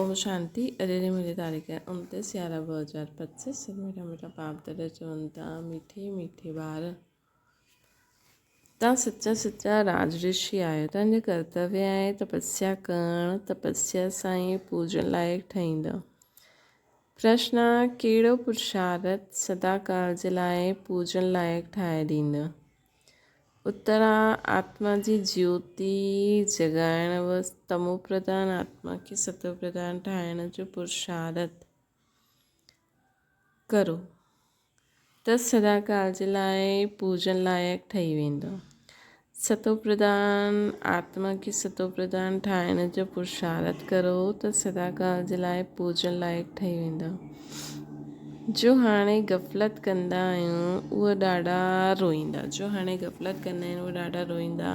اوم شانتي اڄ جي منهنجي تاريخ 29 11 2025 سڀ ميٺا ميٺا پاپ دادا چون ٿا ميٺي ميٺي ٻار تان سچا سچا راج رشي آهيو تنهنجو ڪرتويه آهي تپسيا ڪرڻ تپسيا سان ئي پوڄڻ لائق ٺهيندؤ پرشن ڪهڙو پرشارت سدا ڪال جي لاء پوڄڻ لائق ٺاهي ڏيندؤ اترا آتما جي جيوتي جڳائڻ و تمو پرڌان آتما کي ستو پرڌان ٺاهڻ جو پرشارت ڪرو ته سدا ڪال جي لاء پوڄن لائق ٺهي ويندو. ستو پرڌان آتما کي ستو پرڌان ٺاهڻ جو پرشارت ڪرو ته سدا ڪال جي لاء پوڄڻ لائق ٺهي ويندؤ. جو هاڻي غفلت ڪندا آهيون اهي ڏاڍا روئيندا. جو هاڻي غفلت ڪندا آهن اهي ڏاڍا روئيندا.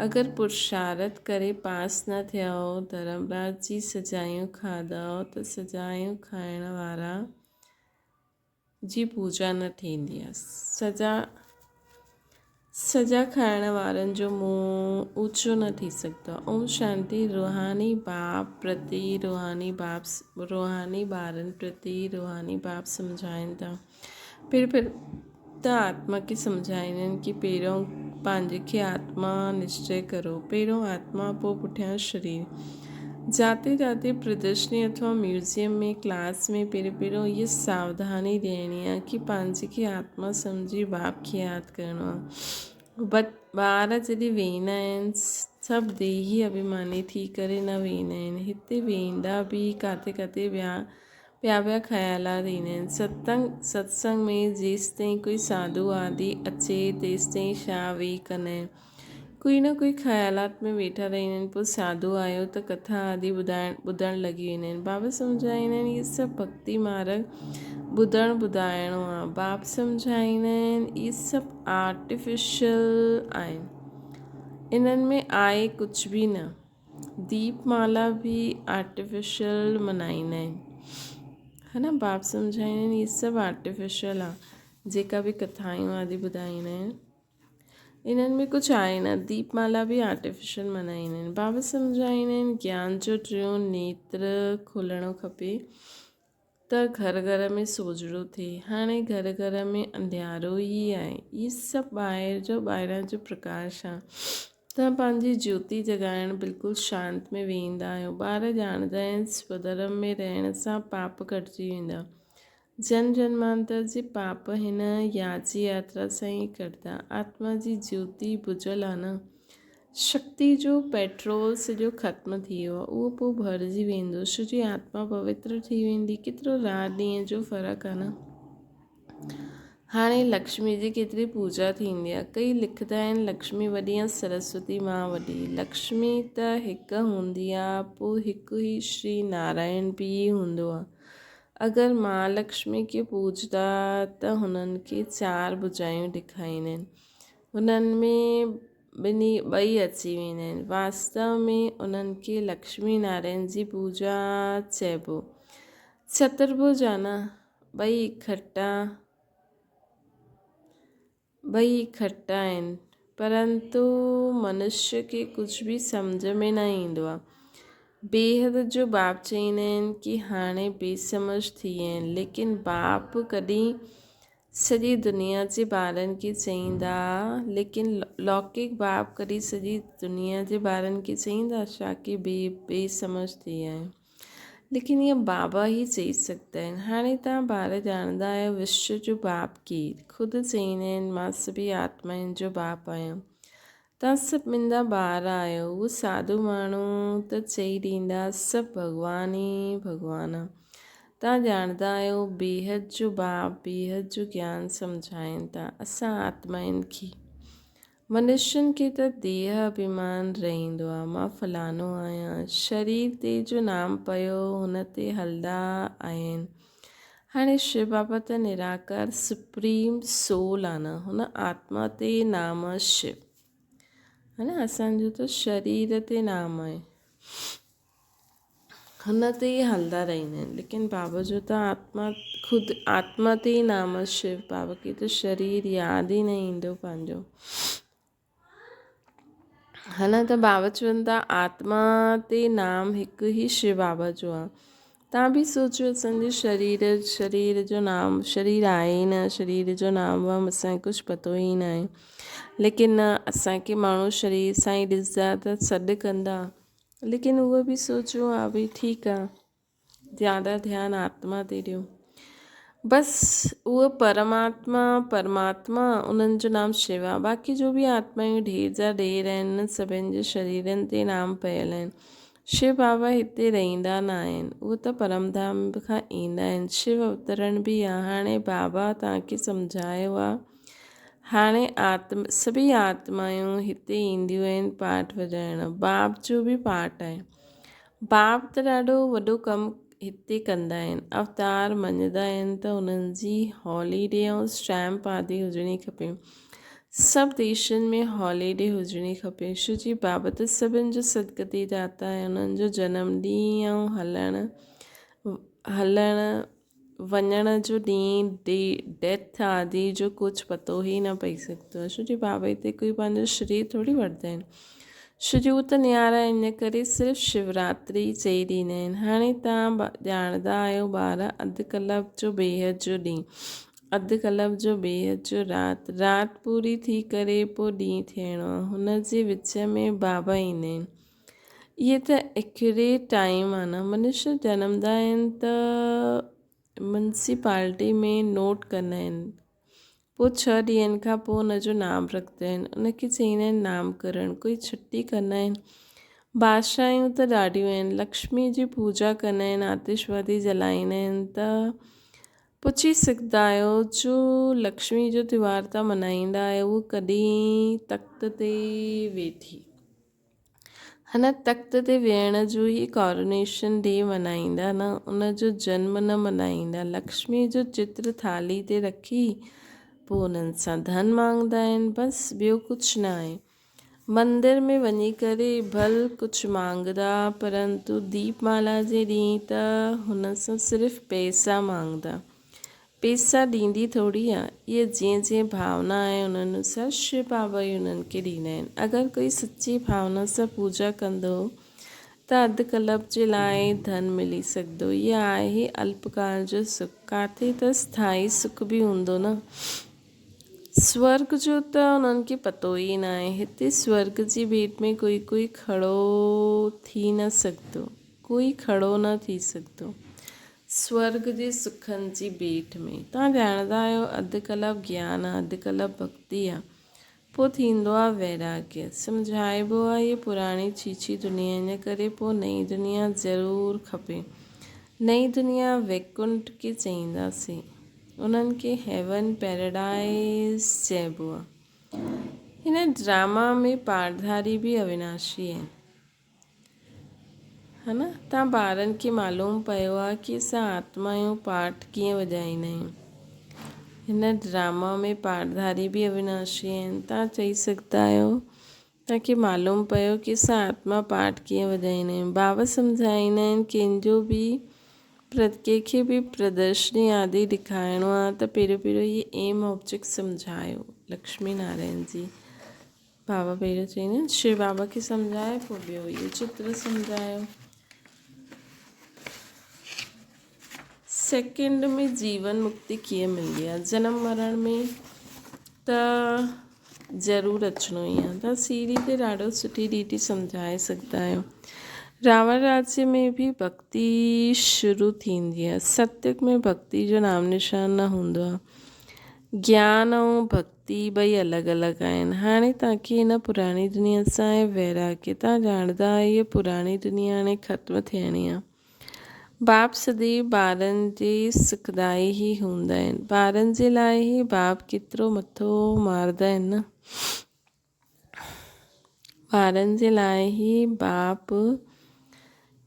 اگر پرشارت ڪري پاس نه ٿيؤ، ڌرمراج جي سزايون کاڌؤ ته سزايون کائڻ وارا جي پوڄا نه ٿيندي آهي. سزا سزا کائڻ وارن جو منهن اوچو نه ٿي سگهندو آهي. اوم شانتي روحاني باپ پرتي روحاني باپ روحاني ٻارن پرتي روحاني باپ سمجهائين ٿا. پھر پھر ته آتما کي سمجهائين آهن ڪي پهريون پنهنجي کي آتما نشچي ڪرو. پهريون آتما پوء پٺيان شرير. جاتي جاتي پردرشني اٿوا ميوزيم ۾ ڪلاس ۾ پهريون پهريون اها ساوڌاني ڏيڻي آهي ڪي پنهنجي کي آتما سمجهي باپ کي ياد ڪرڻو آهي. بٽ ٻار جڏهن ويهندا آهن سڀ ديهي اڀيماني ٿي ڪري نه ويهندا آهن. هتي ويهندا به ڪاٿي ڪاٿي ٻيا پيا پيا خيالات ايندا آهن. ستنگ ستسنگ ۾ جيستائين ڪوئي ساڌو آدي اچي تيستائين شاهه ويهي ڪندا آهن. ڪوئي نه ڪوئي خيالات ۾ ويٺا رهندا آهن پوء ساڌو آيو ته ڪٿا آدي ٻڌائڻ ٻڌڻ لڳي ويندا آهن. بابا سمجهائيندا آهن اهي سڀ ڀڳتي مارڳ ٻڌڻ ٻڌائڻو آهي. باب سمجهائيندا آهن اهي سڀ آرٽيفيشل آهن. انهن ۾ آهي ڪجهه به نه. ديپ مالا به آرٽيفيشل منائيندا آهن ها نه باب سمجهائيندا آهن اهي سڀ آرٽيفيشل آهي جيڪا به ڪٿائون آدي ٻڌائيندا آهن انهن ۾ ڪجهه آهي نه ديپ مالا به آرٽيفيشل منائيندا آهن بابا سمجهائيندا آهن گيان جو ٽيون نيتر کولڻو کپي ته گهر گهر ۾ سوجهرو ٿئي. هاڻي گهر گهر ۾ انڌيارو ئي آهي. هي سڀ ٻاهر جو ٻاهران جو پرڪاش آهي. توهان پنهنجي جيوتي جڳائڻ بلڪل شانت ۾ ويهندا آهيو. ٻار ڄاڻندا آهن سوڌرم ۾ رهڻ سان پاپ گهٽجي ويندا. جنم جنمانتر جي پاپ هن ياجي ياترا سان ئي ڪٽدا. آتما جي جيوتي ٻجهيل آهي نه. شڪتي جو پيٽرول سڄو ختم ٿي ويو آهي، اهو پوء ڀرجي ويندو، سڄي آتما پوتر ٿي ويندي، ڪيترو رات ڏينهن جو فرق آهي نه. هاڻي لڪشمي جي ڪيتري پوڄا ٿيندي آهي، ڪئي لکندا آهن لڪشمي وڏي يا سرسوتي ماء وڏي، لڪشمي ته هڪ هوندي آهي، پوء هڪ ئي شري نارائڻ به هوندو آهي، اگر مهالڪشمي کي پوڄندا ته هنن کي چار ڀجايون ڏيکاريندا آهن، هنن ۾ ٻنهي ٻئي اچي ويندا آهن. واستو ۾ انهن کي لڪشمي نارائڻ جي پوڄا چئبو. چترڀج آ نه، ٻئي اکٽا ٻئي اکٽا آهن. پرنتو منشيه کي ڪجهه به سمجهه ۾ نه ايندو آ. بيحد جو باپ چئيندا آهن ڪي هاڻي بي سمجهه ٿي ويا آهن ليڪن باپ ڪڏهن سڄي دنيا جي ٻارن کي چئيندا ليڪن لوڪڪ باپ ڪڏهن سڄي دنيا جي ٻارن کي چئيندا ڇا ڪي بي بي سمجھ ٿي ويا آهيو ليڪن اها بابا ئي چئي سگهندا آهن هاڻي توهان ٻار ڄاڻندا آهيو وشو جو باپ ڪير خود چئيندا آهن مان سڀئي آتمائن جو باپ آهيان توهان سڀ منهنجا ٻار آهيو هو ساڌو ماڻهو ته چئي ڏيندا سڀ ڀڳوان ئي ڀڳوان آ توهان ڄاڻندا آهيو بيحد جو باپ بيحد جو گيان سمجهائين ٿا اسان آتمائن کي. منشين کي ته ديهه اڀيمان رهندو آهي مان فلانو آهيان. شرير تي جو نام پيو هن تي هلندا آهن. هاڻي شو بابا ته نراڪار سپريم سول آهي نه هن آتما تي نام شو. ها نه اسان جو ته شرير تي نام آهي. هن تي ئي هلندا رهندا آهن ليڪن بابا جو ته آتما خود آتما تي ئي نام شو بابا کي ته شرير ياد ئي نه ايندو پنهنجو. هن ته بابا چون ٿا آتما تي نام هڪ ئي شو بابا جو آ. تان به سوچيو اسان جي شرير شرير جو نام شرير آهي ئي نه شرير جو نام وام اسان کي ڪجهه پتو ئي نه آهي ليڪن نه اسان کي ماڻهو شرير سان ئي ڏسندا ته سڏ ڪندا ليڪن اهو به سوچيو آ ڀئي ٺيڪ آ زياده ڌيان آتما تي ڏيو. بس اهو پرماتما پرماتما انهن جو نام شو آهي. باقي جو به آتمائون ڍير جا ڍير آهن انهن سڀن جي شريرن تي نام پيل آهن. شو بابا هتي رهندا نه آهن. اهو ته پرم ڌام کان ايندا آهن. شو اوترڻ به آهي. هاڻي بابا توهان کي سمجهايو آهي. هاڻي آتم سڀئي آتمائون هتي اينديون آهن پاٺ وڄائڻ. باپ جو به پاٺ آهي. باپ ته ڏاڍو وڏو ڪم هتي ڪندا آهن. اوتار مڃيندا آهن ته انهن جي هاليڊي ۽ اسٽيمپ آدي هجڻي کپي. سڀ ديشن ۾ هاليڊي هجڻي کپي. شو جي بابا ته سڀن جو صدقتي داتا آهي. انهن جو جنم ڏينهن ۽ هلڻ هلڻ وڃڻ جو ڏينهن ڊي ڊيٿ آدي جو ڪجهه پتو ئي نه پئي سگهندو آهي ڇو جي بابا هتي ڪوئي پنهنجو شرير ٿوري وٺندا آهن ڇو جي هو ته نيارا آهن ان ڪري صرف شوراتري چئي ڏيندا آهن هاڻي توهان ڄاڻندا آهيو ٻار اڌ ڪلپ جو بيحد جو ڏينهن اڌ ڪلپ جو بيحد جو رات رات پوري ٿي ڪري پوء ڏينهن ٿيڻو آهي هن جي وچ ۾ بابا ايندا آهن اهي ته ايڪيوريٽ ٽائيم آ نه. منشي جنمدا آهن ته ميونسپالٽي ۾ نوٽ ڪندا آهن. پوء ڇهه ڏينهن کان پوء ان جو نام رکندا آهن. ان کي چئيندا آهن نام ڪرڻ. ڪوئي ڇٽي ڪندا آهن. بادشاهيون ته ڏاڍيون آهن. لڪشمي جي پوڄا ڪندا آهن. آتشبازي جلائيندا آهن ته پڇي سگهندا آهيو جو لڪشمي جو تهوار ته ملهائيندا آهيو اهو ڪڏهن تخت تي ويٺي. هن تخت تي ويهڻ جو ئي ڪارونيشن ڊي ملهائيندا نه ان جو جنم نه ملهائيندا. لڪشمي جو چتر ٿالهي تي رکي پوء انهن سان ڌن مانگندا آهن بس ٻيو ڪجهه نه آهي. مندر ۾ وڃي ڪري ڀل ڪجهه مانگندا پرنتو ديپ مالا جي ڏينهن ته هن سان صرف پئسا مانگندا. پيسا ڏيندي ٿوري آ. اهي جيئن جيئن ڀاونا آهي ان انوسار شو بابا ئي انهن کي ڏيندا آهن. اگر ڪوئي سچي ڀاونا سان پوڄا ڪندو ته اڌ ڪلپ جي لاء ڌن ملي سگهندو. اهي آهي الپڪال جو سک. ڪاٿي ته اسٿائي سک به هوندو نه. سورڳ جو ته انهن کي پتو ئي ناهي. هتي سورڳ جي ڀيٽ ۾ ڪوئي ڪوئي کڙو ٿي نه سگهندو. ڪوئي کڙو نه ٿي سگهندو. سورڳ جي سکن جي ڀيٽ ۾. توهان ڄاڻندا آهيو اڌ ڪلپ گيان آ، اڌ ڪلپ ڀڳتي آ. پوء ٿيندو آ ويراڳيه. سمجهائبو آ هيء پراڻي ڇيڇي دنيا ان ڪري پوء نئين دنيا ضرور کپي. نئين دنيا ويڪنٺ کي چئينداسين. انهن کي هيون، پيراڊائيز، چئبو آ. هن ڊراما ۾ پارڌاري به اويناشي آهن. ها نه تان ٻارن کي معلوم پيو آ ڪي اسان آتمايون پاٺ ڪيئن وڄائيندا آهيون. هن ڊراما ۾ پاٺڌاري به اويناشي آهن. تان چئي سگهندا آهيو تان کي معلوم پيو ڪي اسان آتما پاٺ ڪيئن وڄائيندا آهيون. بابا سمجهائيندا آهن ڪنهن جو به ڪنهن کي به پردرشني آدي ڏيکارڻو آ ته پهريون پهريون هي ايم آبجيڪٽ سمجهايو لڪشمي نارائڻ جي بابا پهريون چئين شو بابا کي سمجهايو پوء ٻيو اهو چتر سمجهايو. سيڪنڊ ۾ جيون مڪتي ڪيئن ملندي آهي؟ جنم مرڻ ۾ ته ضرور اچڻو ئي آهي. تان سيڙهي تي ڏاڍو سٺي ريتي سمجهائي سگهندا آهيو. راوڻ راجيه ۾ به ڀڳتي شروع ٿيندي آهي. ستيگ ۾ ڀڳتي جو نام نشان نه هوندو آهي. گيان ۽ ڀڳتي ٻئي الڳ الڳ آهن. هاڻي توهان کي هن پراڻي دنيا سان آهي ويراڳيه. توهان ڄاڻندا آهيو هيء پراڻي دنيا هاڻي ختم ٿيڻي آهي. باپ سديو ٻارن جي سکدائي ئي هوندا آهن. ٻارن جي لاء ئي باپ ڪيترو مٿو مارندا آهن نه. ٻارن جي لاء ئي باپ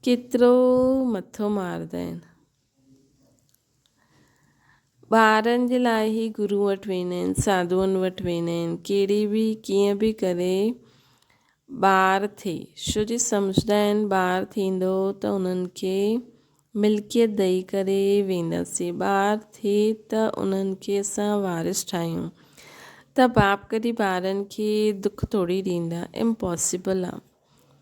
ڪيترو مٿو مارندا آهن. ٻارن جي لاء ئي گرو وٽ ويندا آهن، ساڌوئن وٽ ويندا آهن، ڪهڙي به ڪيئن به ڪري ٻار ٿئي، ڇو جي سمجهندا آهن ٻار ٿيندو ته انهن کي ملڪيت ڏئي ڪري وينداسين، ٻار ٿئي ته انهن کي اسان وارث ٺاهيون. ته باپ ڪڏهن ٻارن کي دک ٿوري ڏيندا، امپاسيبل آ.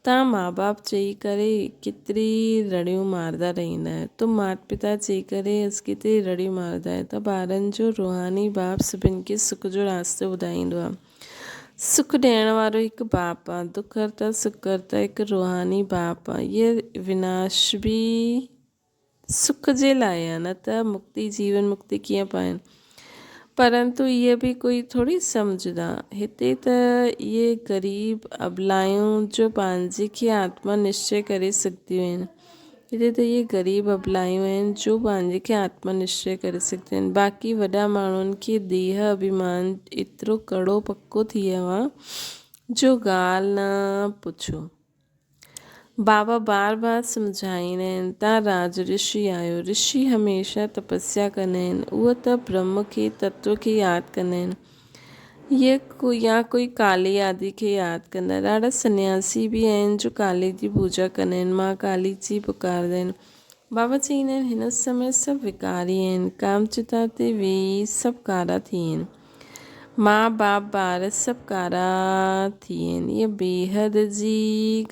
تان ماء باپ چئي ڪري ڪيتري رڙيون ماردا رهندا آهيو. تم مات پتا چئي ڪري اس ڪيتري رڙيون ماردا آهيو ته ٻارن جو روحاني باپ سڀن کي سک جو راستو ٻڌائيندو آ. سک ڏيڻ وارو هڪ باپ آ، دک هرتا سک ڪرتا هڪ روحاني باپ آ. هيء وناش به سک جي لاء آ نه ته مڪتي جيون مڪتي ڪيئن پائين. پرنتو اهي به ڪوئي ٿوري سمجهندا. هتي ته اهي غريب ابلايون جو پنهنجي کي آتما نشچي ڪري سگهنديون آهن. هتي ته اهي غريب ابلايون آهن جو پنهنجي کي آتما نشچي ڪري سگهنديون آهن. باقي وڏا ماڻهن کي ديهه اڀيمان ايترو ڪڙو پڪو ٿي ويو آ جو ڳالهه نه پڇو. بابا بار بار سمجهائيندا آهن تان راج رشي آهيو. رشي هميشه تپسيا ڪندا آهن. اهي ته برهم کي، تتو کي ياد ڪندا آهن. يا ڪوئي ڪالي آدي کي ياد ڪندا. ڏاڍا سنياسي به آهن جو ڪالي جي پوڄا ڪندا آهن. مان ڪالي جي پڪاردا آهن. بابا چئيندا آهن هن سمي سڀ وڪاري آهن. ڪام چتا تي ويهي سڀ ڪارا ٿي آهن. ماء باپ ٻار سڀ ڪارا ٿي آهن. اها بيحد جي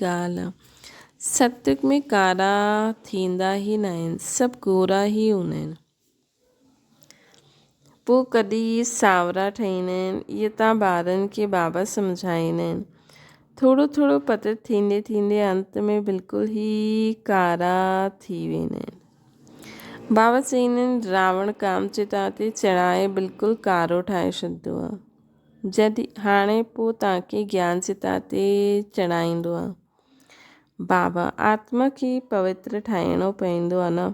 ڳالهه آهي. ستيگ ۾ ڪارا ٿيندا ئي ناهن. سڀ گورا ئي هوندا آهن. پوء ڪڏهن سانورا ٺهيندا آهن. اهي تان ٻارن کي بابا سمجهائيندا آهن. ٿورو ٿورو پتت ٿيندي ٿيندي انت ۾ بلڪل ئي ڪارا ٿي ويندا آهن. بابا چئيندا آهن راوڻ ڪام چتا تي چڙهائي بلڪل ڪارو ٺاهي ڇڏندو آهي. جڏهن هاڻي پوء توهان کي گيان چتا تي چڙهائيندو آهي. بابا آتما کي پوتر ٺاهڻو پوندو آهي نه.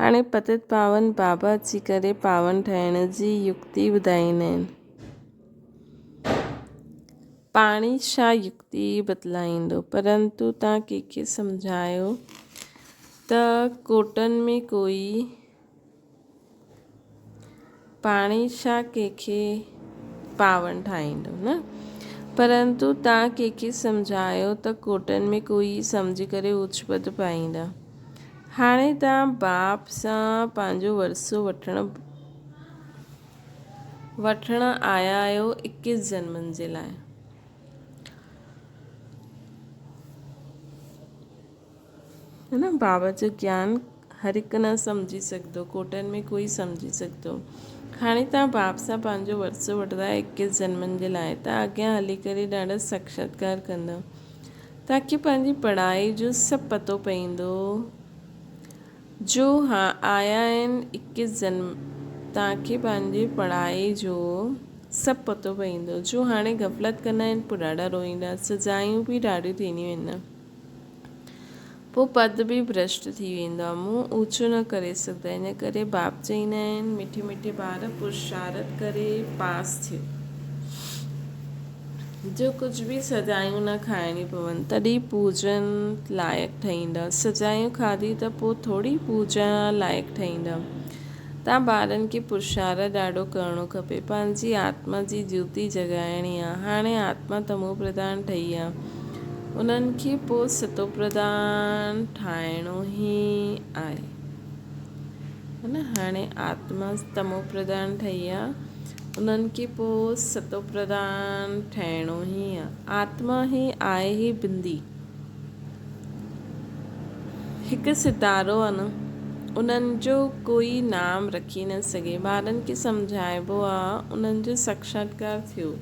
هاڻي پتت پاون بابا اچي ڪري پاون ٺاهڻ جي يڪتي ٻڌائيندا آهن. پاڻي ڇا يڪتي بتلائيندو پرنتو توهان ڪنهن کي سمجهايو ته ڪوٽن ۾ ڪوئي پاڻي ڇا ڪنهن کي پاون ٺاهيندو نه پرنتو توهان ڪنهن کي سمجهايو ته ڪوٽن ۾ ڪوئي سمجهي ڪري اوچ پد پائيندا. هاڻي توهان باپ سان پنهنجو ورثو وٺڻ وٺڻ آيا آهيو اڪيس جنمن جي لاء. نه بابا جو گيان هر هڪ نه سمجهي سگهندو ڪوٽن ۾ ڪوئي سمجهي سگهندو. هاڻي توهان باپ سان پنهنجو ورثو وٺندا اڪيس جنمن جي لاء ته اڳيان هلي ڪري ڏاڍا ساکشاتڪار ڪندا. توهان کي پنهنجي پڙهائي جو سڀ پتو پئيندو. جو ها آيا آهن اڪيس جنم توهان کي پنهنجي پڙهائي جو سڀ پتو پئيندو. جو هاڻي غفلت ڪندا آهن پوء ڏاڍا روئيندا سزايون به ڏاڍيون ٿينديون آهن. پوء پد به ڀرشٽ ٿي ويندو آهي. منهن اوچو نه ڪري سگهندا. ان ڪري باپ چئيندا آهن، مٺي مٺي ٻار پرشارت ڪري پاس ٿيو. جو ڪجهه به سزايون نه کائڻيون پون، تڏهن پوڄڻ لائق ٺهيندا. سزايون کاڌي ته پوء ٿوري پوڄا لائق ٺهيندا. تان ٻارن کي پرشارت ڏاڍو ڪرڻو کپي. پنهنجي آتما جي جيوتي جڳائڻي آ. هاڻي آتما تمو پرڌان ٺهي آ. انهن کي پوء ستو پرڌان ٺاهڻو ئي آهي. نه هاڻي آتما تمو پرڌان ٺهي آ. انهن کي پوء ستو پرڌان ٺهڻو ئي آ. آتما ئي آهي ئي بندي. هڪ ستارو آ نه انهن جو ڪوئي نام رکي نه سگهي. ٻارن کي سمجهائبو آ انهن جو ساکشاتڪار ٿيو.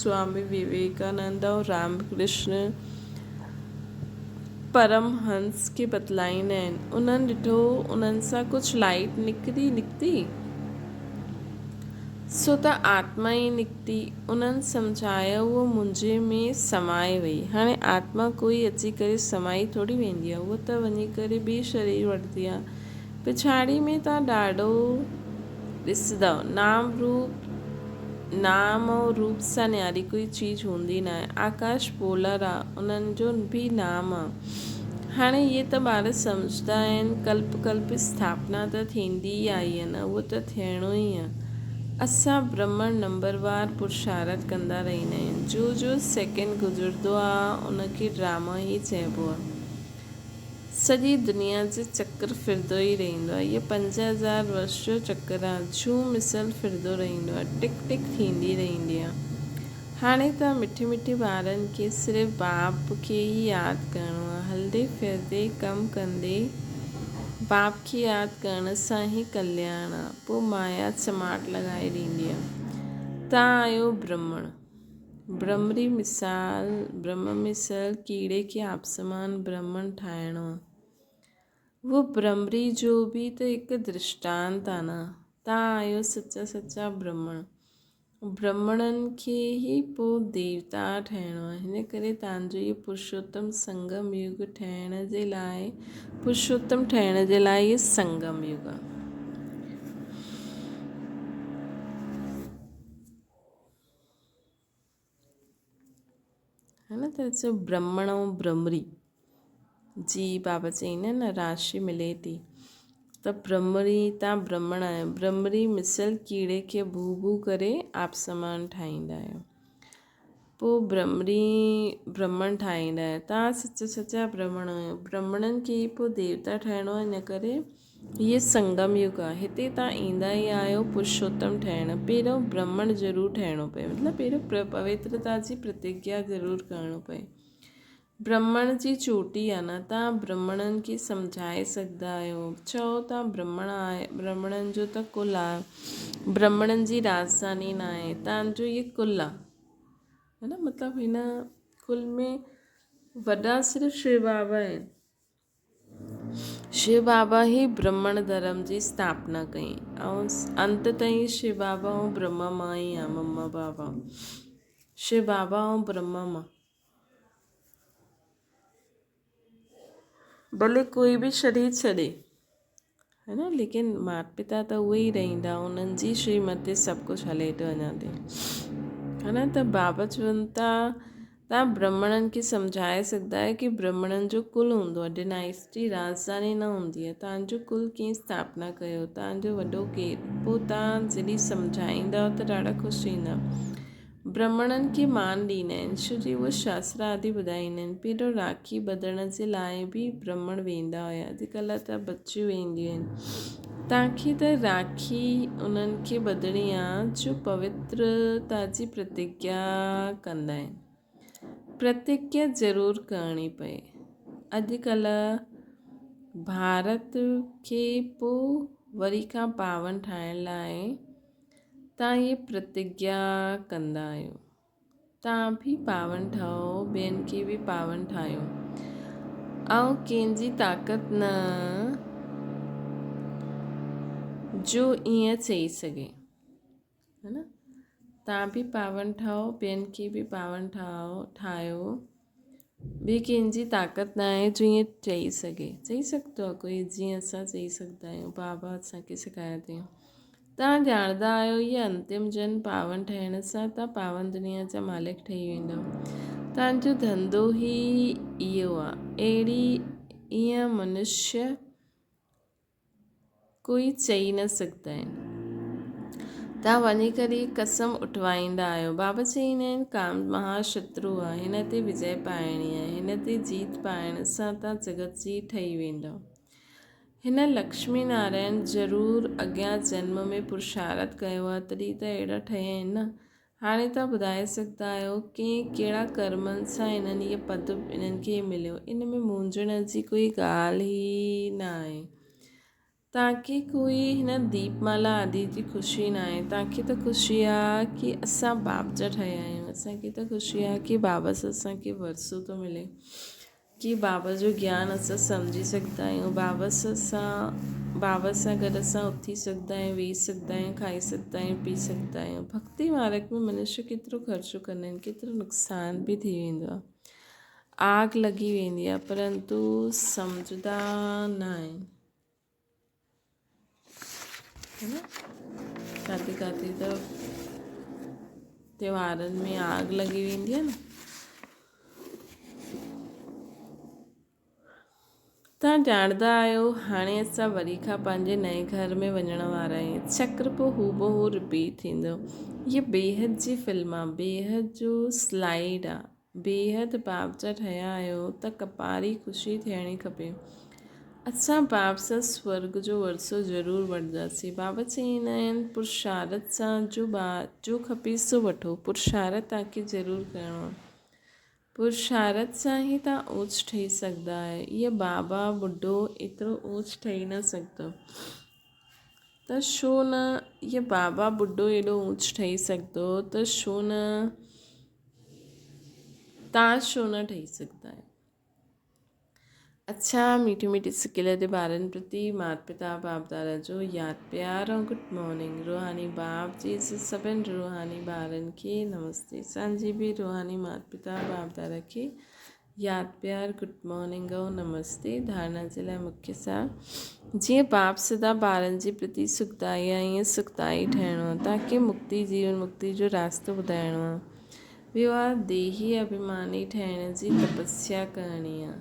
سوامي وويڪانند ۽ رام ڪرشن پرم هنس کي بتلائيندا آهن. انهن ڏٺو انهن سان ڪجهه لائيٽ نڪري نڪتي. سو ته آتما ئي نڪتي. انهن سمجهايو هوء منهنجي ۾ سمائي وئي. هاڻي آتما ڪوئي اچي ڪري سمائي ٿوري ويندي آهي. هوء ته وڃي ڪري ٻي شرير وٺندي آهي. پڇاڙي ۾ توهان ڏاڍو ڏسندؤ. نام روپ، نام ۽ روپ سان نياري ڪوئي چيز هوندي ناهي. آڪاش پولر آ، انهن جو به نام آ. هاڻي اهي ته ٻار سمجهندا آهن، ڪلپ ڪلپ اسٿاپنا ته ٿيندي ئي آئي آهي نه، اهو ته ٿيڻو ئي آهي. اسان برهمڻ نمبروار پرشارٿ ڪندا رهندا آهيون. جو جو سيڪنڊ گذرندو آهي، ان کي ڊرامو ئي چئبو آهي. سڄي دنيا جو چڪر ڦرندو ئي رهندو آهي. اهو 5000 ورش جو چڪر آهي. جون مثل ڦرندو رهندو آهي. ٽڪ ٽڪ ٿيندي رهندي آهي. هاڻي توهان مٺي مٺي ٻارن کي صرف باپ کي ئي ياد ڪرڻو آهي. هلندي ڦرندي ڪم ڪندي باپ کي ياد ڪرڻ سان ئي ڪلياڻ آهي. پوء مايا چماٽ لڳائي ڏيندي آهي. توهان آهيو برهمڻ. برهمري مثال، برهم مثل ڪيڙي کي آپسمان برهمڻ ٺاهڻو آهي. اهو برهمري جو به ته هڪ درشٽانت آهي نه. توهان آهيو سچا سچا برهمڻ. برهمڻن کي ئي پوء ديوتا ٺهڻو آهي. هن ڪري توهان جو اهو پرشوتم سنگم يگ ٺهڻ جي لاء پرشوتم ٺهڻ جي لاء اهو سنگم يگ آهي. ها نه ته چئو برهمڻ ۽ برهمري جي بابا چئيندا آهن نه راشي ملي ٿي ته برهمري تان برهمڻ آهيو برهمري مثل ڪيڙي کي ڀو ڀو ڪري آپ سمان ٺاهيندا آهيو پوء برهمري برهمڻ ٺاهيندا آهيو تان سچا سچا برهمڻ آهيو برهمڻن کي ئي پوء ديوتا ٺهڻو آهي ان ڪري هيء سنگم يگ آهي. هتي توهان ايندا ئي آهيو پرشوتم ٺهڻ. پهريون برهمڻ ضرور ٺهڻو پئي. مطلب پهريون پوترتا جي پرتگيا ضرور ڪرڻو پئي. برهمڻ جي چوٽي آهي نه، توهان برهمڻن کي سمجهائي سگهندا آهيو. چئو توهان برهمڻ آهيو، برهمڻن جو ته ڪل آهي. برهمڻن جي راڄڌاني ناهي، توهان جو هيء ڪل آهي. ها نه مطلب هن ڪل ۾ وڏا صرف شو بابا آهن. شو بابا ئي برهمڻ ڌرم جي اسٿاپنا ڪئي ۽ انت تائين شو بابا ۽ برهما مان ئي آ مما بابا شو بابا ۽ برهما مان ڀلي ڪوئي به شرير ڇڏي ها نه ليڪن مات پتا ته اهي ئي رهندا انهن جي شريمت تي سڀ ڪجهه هلي ٿو اڃا تائين ها نه ته بابا چون ٿا توهان برهمڻن کي سمجهائي سگهندا آهيو ڪي برهمڻن جو ڪل هوندو آهي ڊنائسٽي راڄڌاني نه هوندي آهي توهان جو ڪل ڪيئن اسٿاپنا ڪيو توهان جو وڏو ڪير پوء توهان جڏهن سمجهائيندا ته ڏاڍا خوش ٿيندا برهمڻن کي مان ڏيندا آهن، ڇو جو اهي شاستر آدي ٻڌائيندا آهن. پهريون راکي ٻڌڻ جي لاء به برهمڻ ويندا هيا، اڄڪلهه ته بچيون وينديون آهن. توهان کي ته راکي انهن کي ٻڌڻي آ جو پوترتا جي پرتگيا ڪندا آهن. پرتگيا ضرور ڪرڻي پئي. اڄڪلهه ڀارت کي پو وري کان پاون ٺاهڻ لاء توهان هيء پرتگيا ڪندا آهيو. توهان به پاون ٺهو، ٻين کي به پاون ٺاهيو. آئون ڪنهن جي طاقت نه جو ائين چئي سگهي. ها نه؟ توهان به پاون ٺهو، ٻين کي به پاون ٺاهيو. ٻي ڪنهن جي طاقت نه آهي جو ائين چئي سگهي. چئي سگهندو آهي ڪوئي جيئن اسان چئي سگهندا آهيون بابا اسان کي سکايو اٿئي. توهان ڄاڻندا آهيو هيء انتم جن پاون ٺهڻ سان توهان پاون دنيا جا مالڪ ٺهي ويندؤ. توهان جو ڌنڌو ئي اهو آهي. اهڙي ائين منشيه ڪوئي چئي نه سگهندا آهن. توهان وڃي ڪري قسم اٺوائيندا آهيو. بابا چئيندا آهن ڪام مها شترو آهي، هن تي وجئه پائڻي آهي. هن تي جيت پائڻ سان توهان جڳت جيت ٺهي ويندؤ. هن لڪشمي نارائڻ ضرور اڳيان جنم ۾ پرشارٿ ڪيو آهي تڏهن ته اهڙا ٺهيا آهن نه. هاڻي توهان ٻڌائي سگهندا آهيو ڪي ڪهڙا ڪرمن سان انهن اهي پد انهن کي مليو. ان ۾ مونجهڻ جي ڪوئي ڳالهه ئي نه آهي. توهان کي ڪوئي هن ديپ مالا آدي جي خوشي نه آهي. توهان کي ته خوشي آهي ڪي اسان باپ جا ٺهيا آهيون. اسان کي ته خوشي آهي ڪي بابا سان اسان کي ورثو ٿو ملي. ڪي بابا جو گيان اسان سمجهي سگهندا آهيون، بابا سان اسان بابا سان گڏ اسان اٿي سگهندا آهيون، ويهي سگهندا آهيون، کائي سگهندا آهيون، پي سگهندا آهيون. ڀڳتي مارگ ۾ منشيه ڪيترو خرچو ڪندا آهن، ڪيترو نقصان به ٿي ويندو آهي، آگ لڳي ويندي آهي پرنتو سمجهندا نه آهن. ڪاٿي ڪاٿي ته تيوهارن ۾ آگ لڳي ويندي آهي نه. توهان ڄاڻندا آهيو هاڻي اسان وري کان پنهنجي نئين گهر ۾ وڃڻ وارا آهيون. چڪر پوء هوبهو رپيٽ ٿيندو. هيء بيحد جي فلم آهي. بيحد جو سلائيڊ آهي. بيحد باپ جا ٺهيا آهيو ته ڪپاري خوشي ٿيڻي کپي. اسان باب سان سورڳ جو ورثو ضرور وٺنداسين. بابا چئيندا آهن، پرشارت سان جو جو کپي سو وٺو. پرشارت توهان کي ضرور ڪرڻو آهي. پرشارت سان ئي توهان اوچ ٺهي سگهندا آهيو. اهي بابا ٻڍو ايترو اوچ ٺهي نه سگهندو ته ڇو نه اهي بابا ٻڍو ايڏو اوچ ٺهي سگهندو ته ڇو نه توهان ڇو نه ٺهي سگهندا آهيو. اڇا ميٺي ميٺي سڪيل تي ٻارن پرتي مات پتا باپ دادا جو ياد پيار ۽ گڊ مارننگ روحاني باپ جي سڀن روحاني ٻارن کي نمستي اسان جي به روحاني مات پتا باپ دادا کي ياد پيار گڊ مارننگ ۽ نمستي ڌارنا جي لاء مکيه سا جيئن باپ سدا ٻارن جي پرتي سکدائي آهي ائين سکدائي ٺهڻو آهي تاڪي مڪتي جيون مڪتي جو راستو ٻڌائڻو آهي ٻيو آ ديهي اڀيماني ٺهڻ جي تپسيا ڪرڻي آ.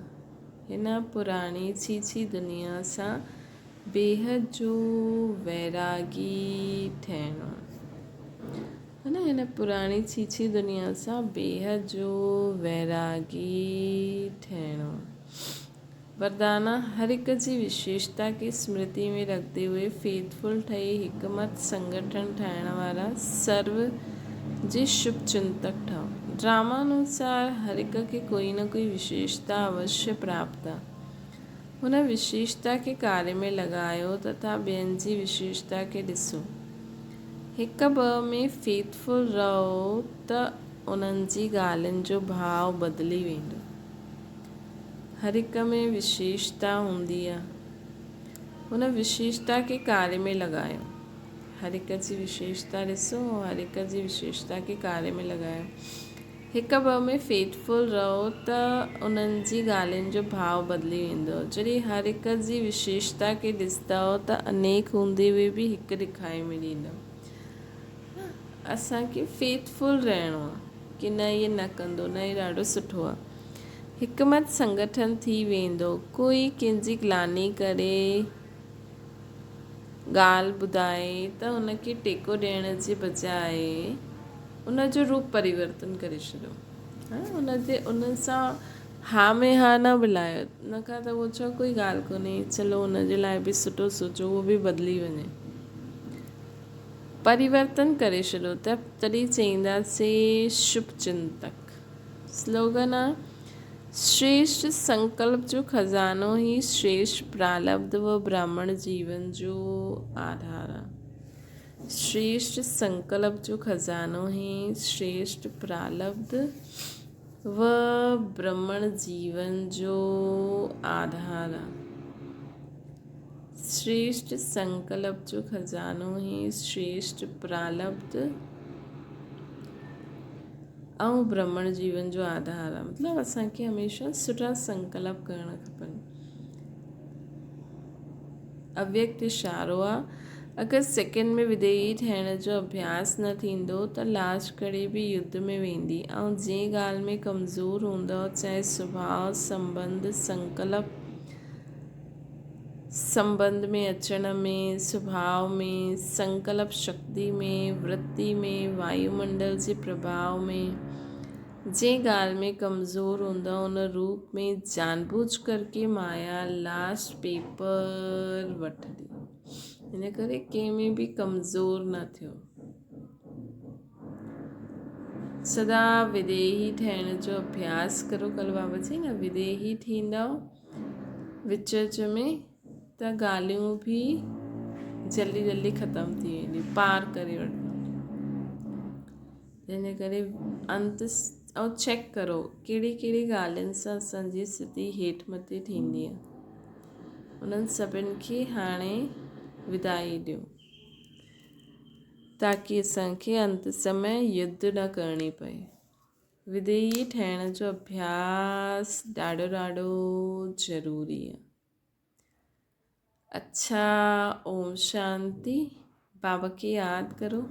هن پراڻي ڇيڇي دنيا سان بيحد جو ويراڳي ٺهڻو آ. ها نه هن پراڻي ڇيڇي دنيا سان بيحد جو ويراڳي ٺهڻو آ. وردانا هر هڪ جي وشيشتا کي سمرتي ۾ رکندي هوئي فيٿفل ٺهي حڪمت سنگٺن ٺاهڻ وارا سرو جي شڀ چنتڪ ٺهو. ڊراما انوسار هر هڪ کي ڪوئي نه ڪوئي وشيشتا اوشيه پراپت آ. هن وشيشتا کي ڪاري ۾ لڳايو تٿا ٻين جي وشيشتا کي ڏسو. هڪ ٻه ۾ فيٿفل رهو ته انهن جي ڳالهين جو ڀاء بدلي ويندو. هر هڪ ۾ وشيشتا هوندي آ. ان وشيشتا کي ڪاري ۾ لڳايو. هر هڪ جي وشيشتا ڏسو ۽ هر هڪ جي وشيشتا کي ڪاري ۾ لڳايو. هڪ ٻه ۾ فيٿفل رهو ته انهن جي ڳالهين جو ڀاء بدلي ويندو. جڏهن هر هڪ جي وشيشتا کي ڏسندؤ ته انيڪ هوندي هوئي به هڪ ڏکائي ۾ ڏيندؤ. اسان کي فيٿفل رهڻو آ ڪي نه اهي نه ڪندو نه اهي ڏاڍو سٺو آ. حڪمت سنگٺن ٿي ويندو. ڪوئي ڪنهن جي گلاني ڪري ڳالهه ٻڌائي ته ان کي ٽيڪو ڏيڻ جي بجاء ان جو روپ پريورتن ڪري ڇڏيو. ان تي ان سان ها ۾ ها نه ملايو. ان کان ته اهو چئو ڪوئي ڳالهه ڪونهي چلو ان جي لاء به سٺو سوچو اهو به بدلي وڃي. پريورتن ڪري ڇڏيو ته تڏهن چئينداسين شڀ چنتڪ. سلوگن آ، شريشٺ سنڪلپ جو خزانو هي شريشٺ پرالبڌ و براهمڻ جيون جو آڌار آ. شريشٺ سنڪلپ جو خزانو هي شريشٺ پرالبڌ و برهمڻ جيون جو آڌار آ. شريشٺ سنڪلپ جو خزانو هي شريشٺ پرالبڌ ۽ برهمڻ جيون جو آڌار آهي. مطلب اسان کي هميشه سٺا سنڪلپ ڪرڻ کپن. اويڪت اشارو آ اگر سيڪنڊ ۾ وديهي ٺهڻ جو اڀياس نه ٿيندو ته لاش ڪڙي به يڌ ۾ ويندي ۽ جنهن ڳالهه ۾ ڪمزور هوندؤ چاهي سڀاء، سنٻنڌ، سنڪلپ، سنٻنڌ ۾ اچڻ ۾، سڀاء ۾، سنڪلپ شڪتي ۾، ورتي ۾ وايومنڊل جي پرڀاء ۾، جنهن ڳالهه ۾ ڪمزور هوندؤ ان روپ ۾ جان بوجهه ڪرڪي مايا لاسٽ پيپر وٺندي. ان ڪري ڪنهن ۾ به ڪمزور نه ٿيو. سدا وديهي ٺهڻ جو اڀياس ڪرو. ڪل بابا چئي نه وديهي ٿيندؤ وچ وچ ۾ ته ڳالهيون به جلدي جلدي ختم ٿي وينديون پار ڪري وٺندو تنهن جي ڪري انت ۽ چيڪ ڪرو ڪهڙي ڪهڙي ڳالهين سان اسانجي اسٿتي هيٺ مٿي ٿيندي آهي انهن سڀن کي هاڻي ودائي ڏيو تاڪي اسانکي انت سمي يڌ نه ڪرڻي پئي. وديهي ٺهڻ جو اڀياس ڏاڍو ڏاڍو ضروري آ. اڇا اوم شانتي بابا کي ياد ڪرو.